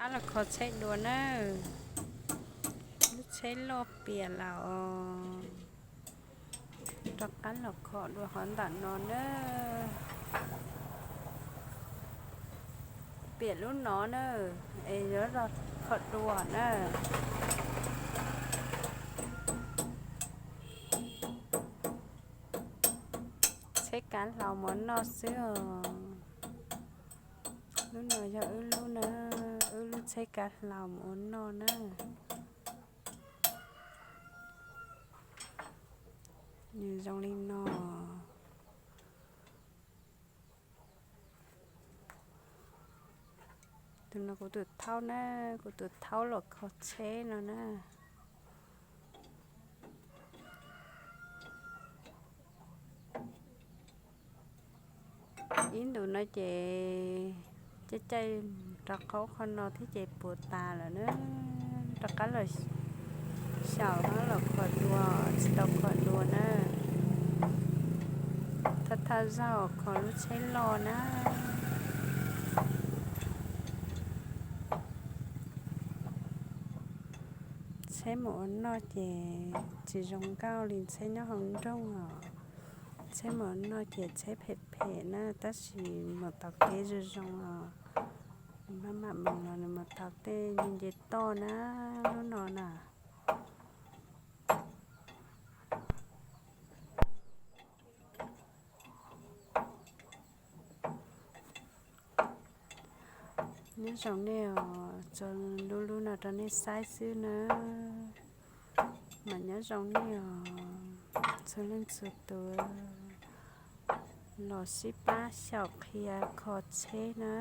Qab los kho tsheb dua na. Lub tsheb loj piam lawm os. Rov qab los kho dua qhov ntawm no na. Piam lub no na, es yuav los kho dua na. Tsheb kav hlau mus ua noj xwb os. Lub no yog wb lub na, wb lub tsheb kav hlau mus ua noj na. Nws zoo li no. Tus no kuv tus thaub na, kuv tus thaub los kho tsheb no na. Ib ntus no ces caij caij rov qaub qhov no thiab ces puas tas lawm na. Rov qab los xyaum los kho dua, tsis tau kho dua na. Thawj thawj zaug kho lub tsheb loj na. Tsheb mus ua noj ces tsis zoo nkauj li tsheb nyob hauv nroog os. Tsheb mus ua noj ces tsheb phem phem na, tab sis mus taug kev zoo zoo os. Nws maj mam mus los nws mus taug tej nce nce toj na, lub no na. Nyob zoo nej os, tso lub lub no rau nej saib xwb na. Mas nyob zoo nej os, txhua leej txhua tus los sib pab xyaum qhia kho tsheb na.